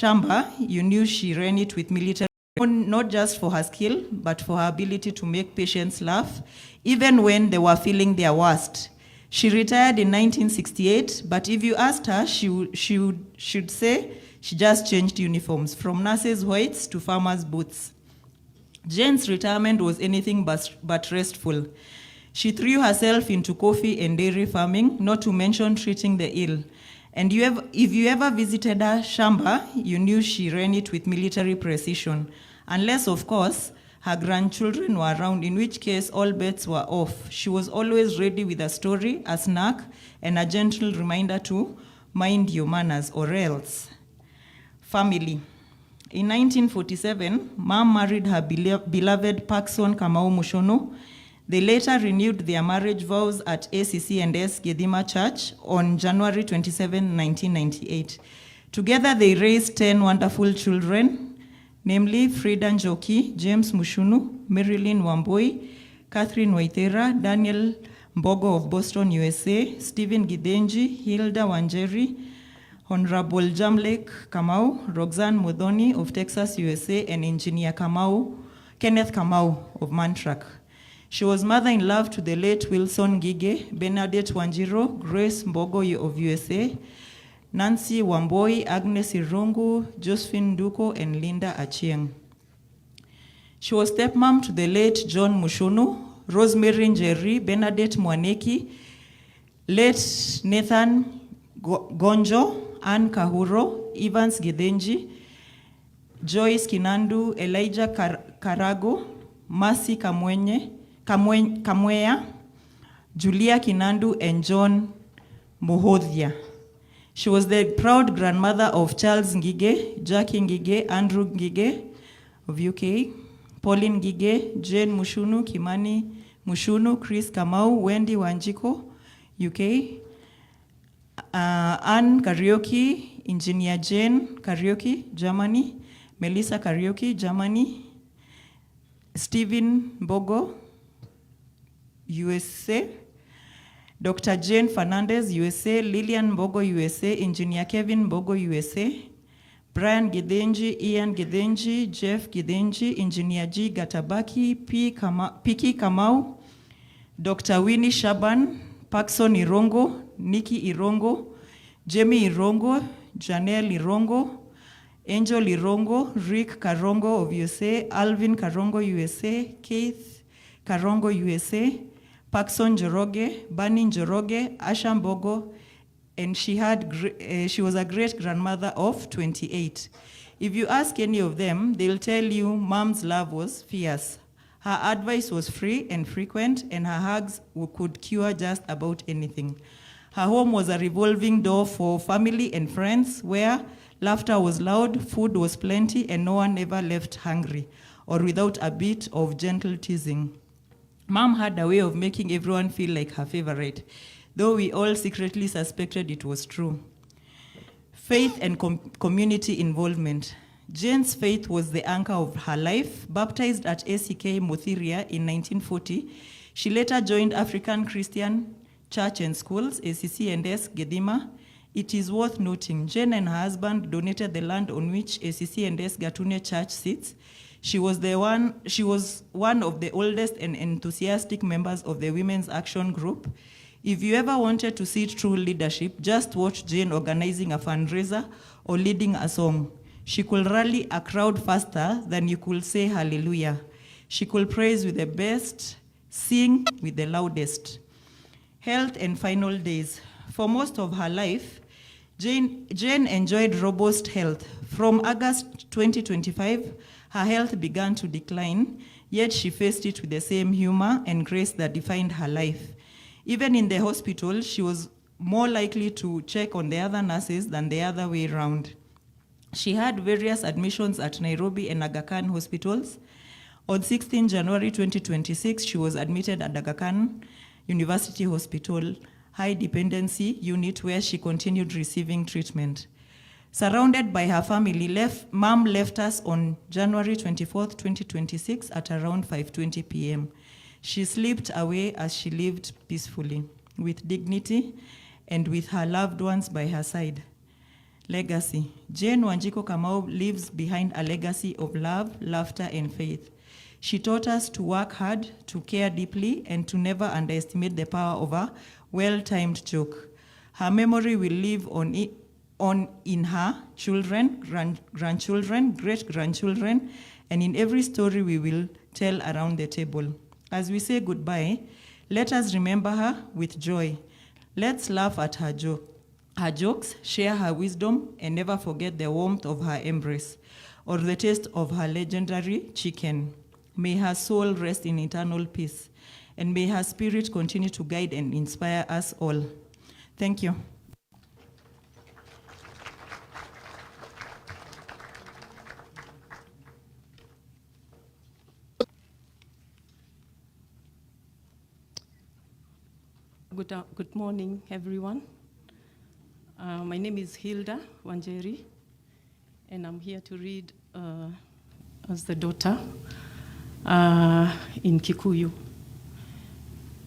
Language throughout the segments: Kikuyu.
Shamba, you knew she ran it with military, not just for her skill, but for her ability to make patients laugh, even when they were feeling their worst. She retired in 1968, but if you asked her, she should say she just changed uniforms from nurses' whites to farmers' boots. Jane's retirement was anything but restful. She threw herself into coffee and dairy farming, not to mention treating the ill. And if you ever visited her shamba, you knew she ran it with military precision. Unless, of course, her grandchildren were around, in which case all bets were off. She was always ready with a story, a snack, and a gentle reminder to mind your manners or else. Family. In 1947, Mom married her beloved Parkson Kamau Mushunu. They later renewed their marriage vows at ACC and S Gedima Church on January 27, 1998. Together, they raised 10 wonderful children, namely Frida Njoki, James Mushunu, Marilyn Wambui, Catherine Waithera, Daniel Mbogo of Boston, USA, Stephen Gidenji, Hilda Wanjeri, Honorable Jamlek Kamau, Roxanne Modoni of Texas, USA, and Engineer Kamau, Kenneth Kamau of Mantrak. She was mother-in-law to the late Wilson Gige, Bernadette Wanjiro, Grace Mbogo of USA, Nancy Wamboi, Agnes Irungu, Josephine Duko, and Linda Achieng. She was stepmom to the late John Mushunu, Rosemary Njeri, Bernadette Mwaneki, late Nathan Gonjo, Ann Kahuro, Evans Gidenji, Joyce Kinandu, Elijah Karago, Mercy Kamwenye, Kamweya, Julia Kinandu, and John Mohodhia. She was the proud grandmother of Charles Ngige, Jackie Ngige, Andrew Ngige of UK, Pauline Ngige, Jane Mushunu, Kimani Mushunu, Chris Kamau, Wendy Wanjiko, UK, Anne Kariuki, Engineer Jane Kariuki, Germany, Melissa Kariuki, Germany, Stephen Mbogo, USA, Dr. Jane Fernandez, USA, Lillian Mbogo, USA, Engineer Kevin Mbogo, USA, Brian Gidenji, Ian Gidenji, Jeff Gidenji, Engineer G. Gatabaki, Piki Kamau, Dr. Winnie Shaban, Parkson Irongo, Nikki Irongo, Jamie Irongo, Janelle Irongo, Angel Irongo, Rick Karongo of USA, Alvin Karongo, USA, Keith Karongo, USA, Parkson Njoroge, Bani Njoroge, Asha Mbogo, and she was a great grandmother of 28. If you ask any of them, they'll tell you Mom's love was fierce. Her advice was free and frequent, and her hugs could cure just about anything. Her home was a revolving door for family and friends where laughter was loud, food was plenty, and no one ever left hungry or without a bit of gentle teasing. Mom had a way of making everyone feel like her favorite, though we all secretly suspected it was true. Faith and community involvement. Jane's faith was the anchor of her life. Baptized at ACK Muthiria in 1940, she later joined African Christian Church and Schools, ACC and S Gedima. It is worth noting, Jane and her husband donated the land on which ACC and S Gatune Church sits. She was one of the oldest and enthusiastic members of the Women's Action Group. If you ever wanted to see true leadership, just watch Jane organizing a fundraiser or leading a song. She could rally a crowd faster than you could say hallelujah. She could praise with the best, sing with the loudest. Health and final days. For most of her life, Jane enjoyed robust health. From August 2025, her health began to decline, yet she faced it with the same humor and grace that defined her life. Even in the hospital, she was more likely to check on the other nurses than the other way round. She had various admissions at Nairobi and Aga Khan hospitals. On 16 January 2026, she was admitted at Aga Khan University Hospital High Dependency Unit, where she continued receiving treatment. Surrounded by her family, Mom left us on January 24th, 2026 at around 5:20 p.m. She slipped away as she lived peacefully, with dignity, and with her loved ones by her side. Legacy. Jane Wanjiku Kamau leaves behind a legacy of love, laughter, and faith. She taught us to work hard, to care deeply, and to never underestimate the power of a well-timed joke. Her memory will live on in her children, grandchildren, great-grandchildren, and in every story we will tell around the table. As we say goodbye, let us remember her with joy. Let's laugh at her jokes, share her wisdom, and never forget the warmth of her embrace or the taste of her legendary chicken. May her soul rest in eternal peace, and may her spirit continue to guide and inspire us all. Thank you. Good morning, everyone. My name is Hilda Wanjeri, and I'm here to read as the daughter in Kikuyu.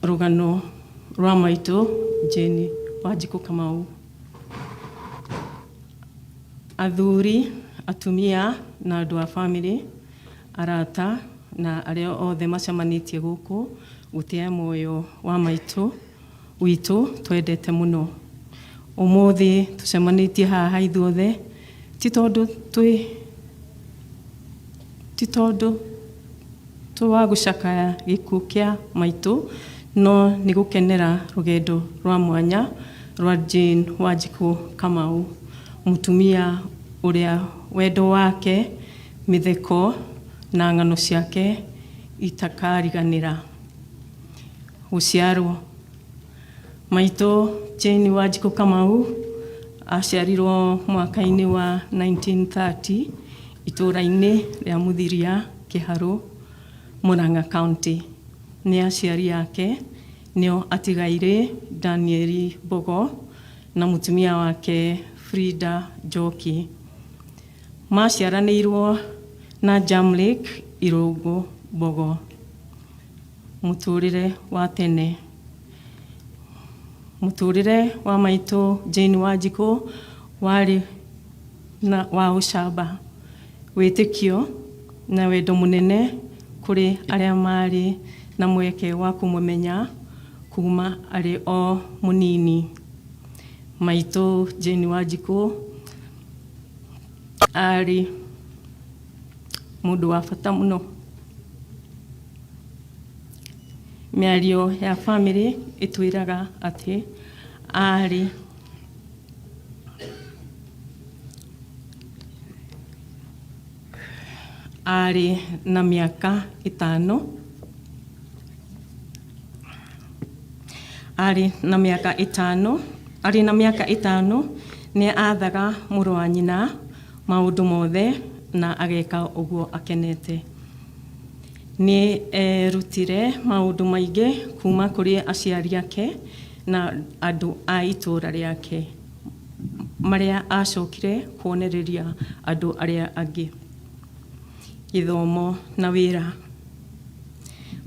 Rugano rwa maitũ Jane Wanjikũ Kamau. Athuri, atumia na andũ a family, arata na arĩa othe macemanĩtie gũkũ gũtĩa muoyo wa maitũ witũ twendete mũno. Ũmũthĩ tũcemanĩtie haha ithuothe ti tondũ twa gũcakaya gĩkuũ kĩa maitũ, no nĩ gũkenera rũgendo rwa mwanya rwa Jane Wanjikũ Kamau, mũtumia ũrĩa wendo wake, mĩtheko na ng'ano ciake itakariganĩra. Gũciarwo. Maitũ Jane Wanjikũ Kamau aciarirwo mwaka-inĩ wa 1930 itũũra-inĩ rĩa Mũthiria, Kĩharũ, Murang'a County. Nĩ aciari ake nĩo atigairĩ Danieli Mbogo na mũtumia wake Frida Njoki. Maciaranĩirwo na Jamlake Irũngũ Mbogo. Mũtũrĩre wa tene. Mũtũrĩre wa maitũ Jane Wanjikũ warĩ na wa ũcamba, wĩtĩkio na wendo mũnene kũrĩ arĩa marĩ na mweke wa kũmũmenya kuma arĩ o mũnini. Maitũ Jane Wanjikũ arĩ mũndũ wa bata mũno. Mĩario ya family ĩtwĩraga atĩ arĩ arĩ na mĩaka ĩtano, arĩ na mĩaka ĩtano, arĩ na mĩaka ĩtano nĩ athaga mũrũ wa nyina maũndũ mothe na ageka ũguo akenete. Nĩ erutire maũndũ maingĩ kuma kũrĩ aciari ake na andũ a itũũra rĩake, marĩa acokire kuonereria andũ arĩa angĩ. Gĩthomo na wĩra.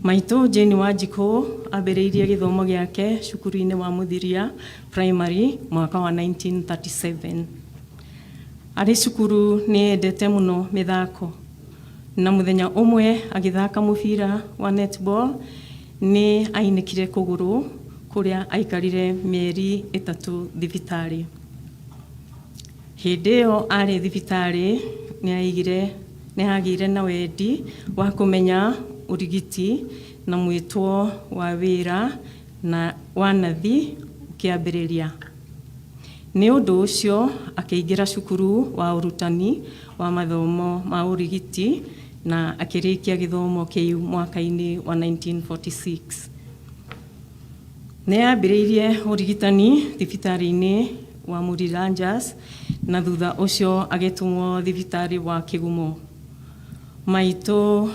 Maitũ Jane Wanjikũ ambĩrĩirie gĩthomo gĩake cukuru-inĩ wa Mũthiria Primary mwaka wa 1937. Arĩ cukuru nĩ endete mũno mĩthako, na mũthenya ũmwe agĩthaka mũbira wa netball nĩ ainĩkire kũgũrũ kũrĩa aikarire mĩeri 3 thibitarĩ. Hĩndĩ ĩyo arĩ thibitarĩ nĩ agĩire na wendi wa kũmenya ũrigiti na mwĩtwo wa wĩra na wa nathi ũkĩambĩrĩria. Nĩ ũndũ ũcio akĩingĩra cukuru wa ũrutani wa mathomo ma ũrigiti na akĩrĩkia gĩthomo kĩu mwaka-inĩ wa 1946. Nĩ ambĩrĩirie ũrigitani thibitarĩ-inĩ wa Mũriranjas na thutha ũcio agĩtũmwo thibitarĩ wa Kĩgumo. Maitũ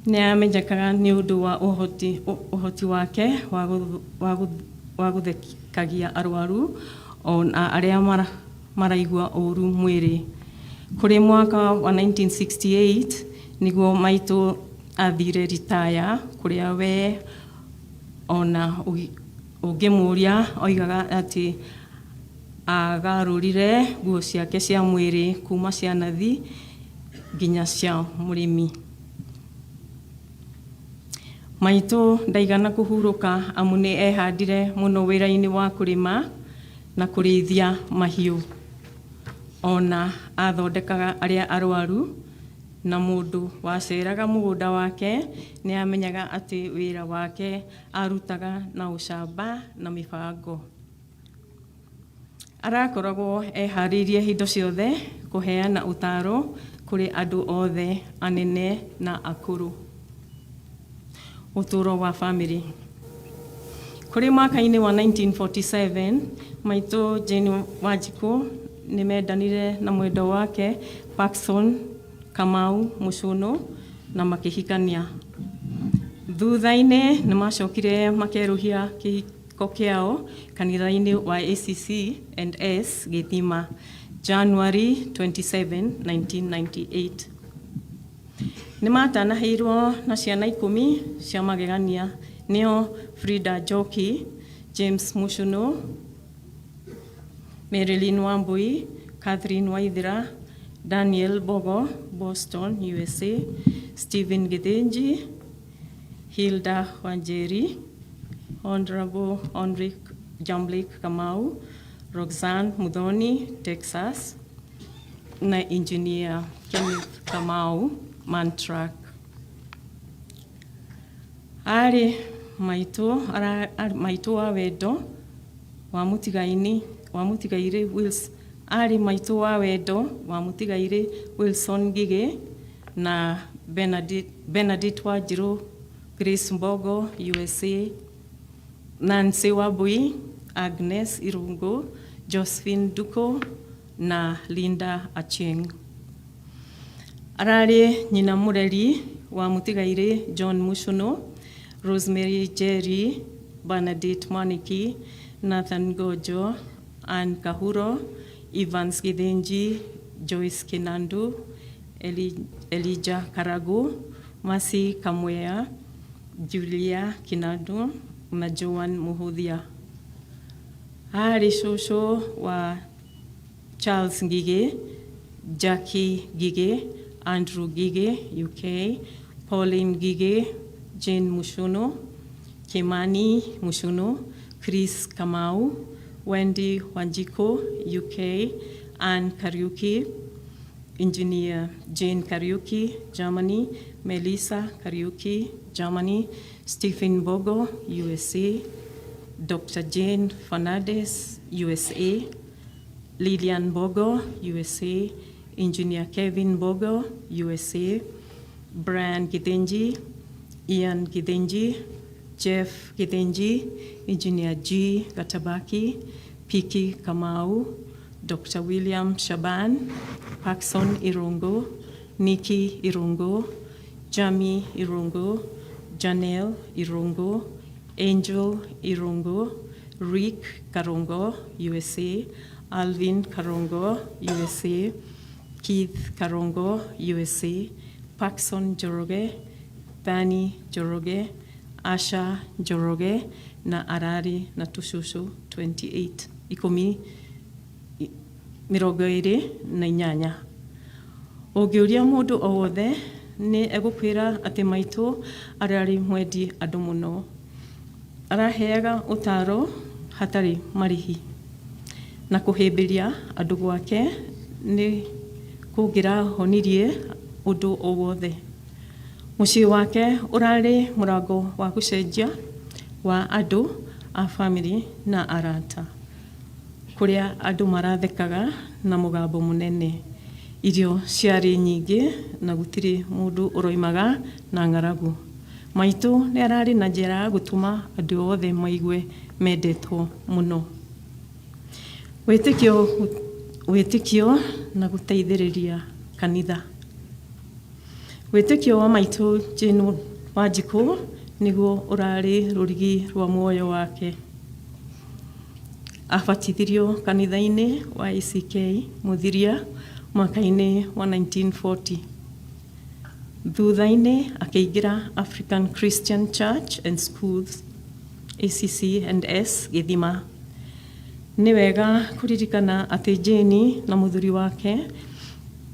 nĩ amenyekaga nĩ ũndũ wa ũhoti wake wa gũthekagia arwaru ona arĩa maraigua ũru mwĩrĩ. Kũrĩ mwaka wa 1968 nĩguo maitũ athire ritaya kũrĩa we ona ũngĩmũria oigaga atĩ Agarũrire nguo ciake cia mwĩrĩ kuma cia nathi nginya cia mũrĩmi. Maitũ ndaigana kũhurũka amu nĩ ehandire mũno wĩra-inĩ wa kũrĩma na kũrĩithia mahiũ. Ona athondekaga arĩa arwaru na mũndũ waceraga mũgũnda wake nĩ amenyaga atĩ wĩra wake arutaga na ũcamba na mĩbango. Arakoragwo eharĩirie hingo ciothe kũheana ũtaaro kũrĩ andũ othe anene na akũrũ. Ũtũũro wa bamĩrĩ. Kũrĩ mwaka-inĩ wa 1947, maitũ Jane Wanjikũ nĩ mendanire na mwendwa wake Parkson Kamau Mũcũnũ na makĩhikania. Thutha-inĩ nĩ macokire makerũhia kĩhiko kĩao kanitha-inĩ wa ACC and S Gĩthima, January 27, 1998. Nĩ matanahĩirwo na ciana ikũmi cia magegania nĩo Frida Njoki, James Muchunu, Marilyn Wambui, Catherine Waithera, Daniel Bogo, Boston, USA, Stephen Githinji, Hilda Wanjeri, Honorable Henrik Jamlik Kamau, Roxanne Muthoni, Texas, na Engineer Kenneth Kamau, Mantrak. Arĩ maitũ maitũ wa wendo wa mũtigaini wa mũtigairĩ Wills arĩ maitũ wa wendo wa mũtigairĩ Wilson Ngigĩ na Bernadette Wanjirũ, Grace Mbogo, USA, Nancy Wambui, Agnes Irungu, Josephine Nduku na Linda Achieng. Ararĩ nyina mũreri wa mũtigairĩ John Muchunu, Rosemary Jerry, Bernadette Mwaniki, Nathan Gojo, Ann Kahuro, Evans Githinji, Joyce Kinandu, Elijah Karagu, Mercy Kamwea, Julia Kinandu na Joan Muhuthia. Arĩ cũcũ wa Charles Ngigĩ, Jackie Ngigĩ, Andrew Ngigĩ, UK, Pauline Ngigĩ, Jane Muchunu, Kimani Muchunu, Chris Kamau, Wendy Wanjiku, UK, Ann Kariuki, Engineer Jane Kariuki, Germany, Melissa Kariuki, Germany, Stephen Bogo, USA, Dr. Jane Fernandez, USA, Lilian Bogo, USA, Engineer Kevin Bogo, USA, Brian Githinji, Ian Githinji, Jeff Githinji, Engineer G. Gatabaki, Piki Kamau, Dr. William Shaban, Parkson Irungu, Nikki Irungu, Jamie Irungu, Janelle Irungu, Angel Irungu, Rick Karungo, USA, Alvin Karungo, USA, Keith Karungo, USA, Parkson Njoroge, Bani Njoroge, Asha Njoroge, na ararĩ na tũcũcũ 28 ikũmi 28. Ũngĩũria mũndũ o wothe nĩ egũkwĩra atĩ maitũ ararĩ mwendi andũ mũno. Araheaga ũtaaro hatarĩ marĩhi na kũhĩmbĩria andũ gwake nĩ kũngĩrahonirie ũndũ o wothe. Mũciĩ wake ũrarĩ mũrango wa gũcenjia wa andũ a bamĩrĩ na arata, kũrĩa andũ marathekaga na mũgambo mũnene. Irio ciarĩ nyingĩ na gũtirĩ mũndũ ũroimaga na ng'aragu. Maitũ nĩ ararĩ na njĩra ya gũtũma andũ othe maigue mendetwo mũno. Wĩtĩkio na gũteithĩrĩria kanitha. Wĩtĩkio wa maitũ Jane Wanjikũ nĩguo ũrarĩ rũrigi rwa muoyo wake. Abatithirio kanitha-inĩ wa ACK Mũthiria mwaka-inĩ wa 1940. Thutha-inĩ akĩingĩra African Christian Church and Schools, ACC and S Gĩthima. Nĩ wega kũririkana atĩ Jane na mũthuri wake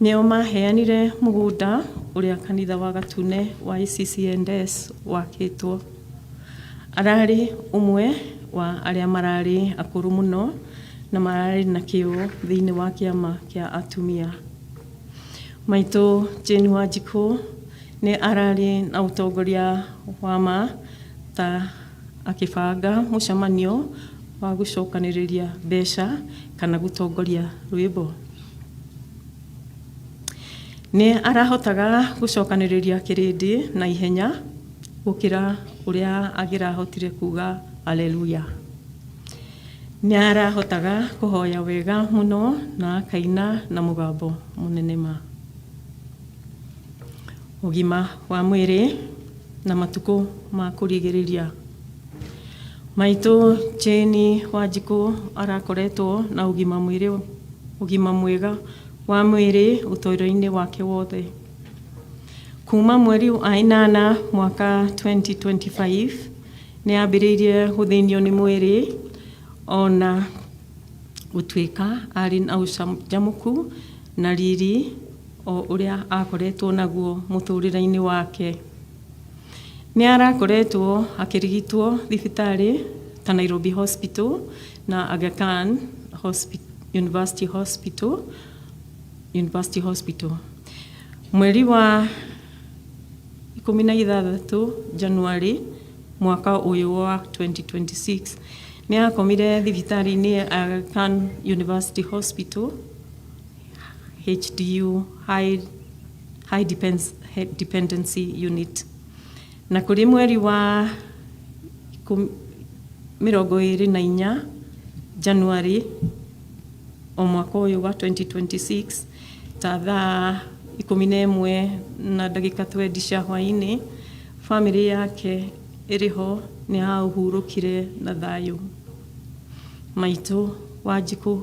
nĩo maheanire mũgũnda ũrĩa kanitha wa Gatune wa ACCNS wakĩtwo. Ararĩ ũmwe wa arĩa mararĩ akũrũ mũno na mararĩ na kĩo thĩinĩ wa kĩama kĩa atumia. Maitũ Jane Wanjikũ nĩ ararĩ na ũtongoria wa ma ta akĩbanga mũcemanio wa gũcokanĩrĩria mbeca kana gũtongoria rwĩmbo. Nĩ arahotaga gũcokanĩrĩria kĩrĩndĩ na ihenya gũkĩra ũrĩa angĩrahotire kuga haleluya. Nĩ arahotaga kũhoya wega mũno na akaina na mũgambo mũnene ma. Ũgima wa mwĩrĩ na matukũ ma kũrigĩrĩria. Maitũ Jane Wanjikũ arakoretwo na ũgima mwega wa mwĩrĩ ũtũũro-inĩ wake wothe. Kuma mweri wa 8 mwaka 2025 nĩ ambĩrĩirie gũthĩnio nĩ mwĩrĩ, ona gũtuĩka arĩ na ũcanjamũku na riri o ũrĩa akoretwo naguo mũtũũrĩre-inĩ wake. Nĩ arakoretwo akĩrigitwo thibitarĩ ta Nairobi Hospital na Aga Khan University Hospital. Mweri wa 16 January mwaka ũyũ wa 2026 nĩ akomire thibitarĩ-inĩ ya Aga Khan University Hospital HDU, High Dependency Unit, na kũrĩ mweri wa 24 January o mwaka ũyũ wa 2026 ta thaa 11 na ndagĩka 20 cia hwaĩ-inĩ, bamĩrĩ yake ĩrĩ ho nĩ ahurũkire na thayũ. Maitũ Wanjikũ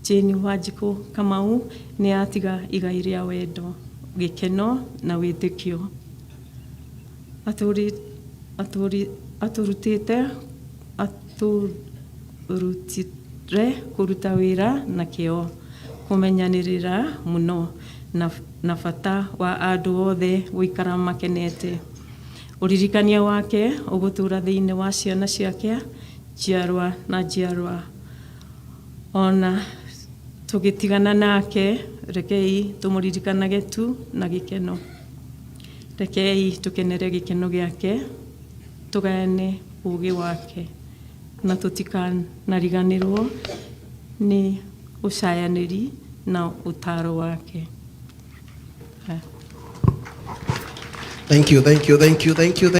Jane Wanjikũ Kamau nĩ atiga igai rĩa wendo, gĩkeno na wĩtĩkio. Atũrutĩte atũrutire kũruta wĩra na kĩo, kũmenyanĩrĩra mũno na bata wa andũ othe gũikara makenete. Ũririkania wake ũgũtũũra thĩinĩ wa ciana ciake, njiarwa na njiarwa. Ona tũgĩtigana nake, rekei tũmũririkanage tu na gĩkeno. Rekei tũkenere gĩkeno gĩake, tũgayane ũũgĩ wake na tũtikanariganĩrwo nĩ ũcayanĩri na ũtaaro wake. Thank you, thank you, thank you, thank you.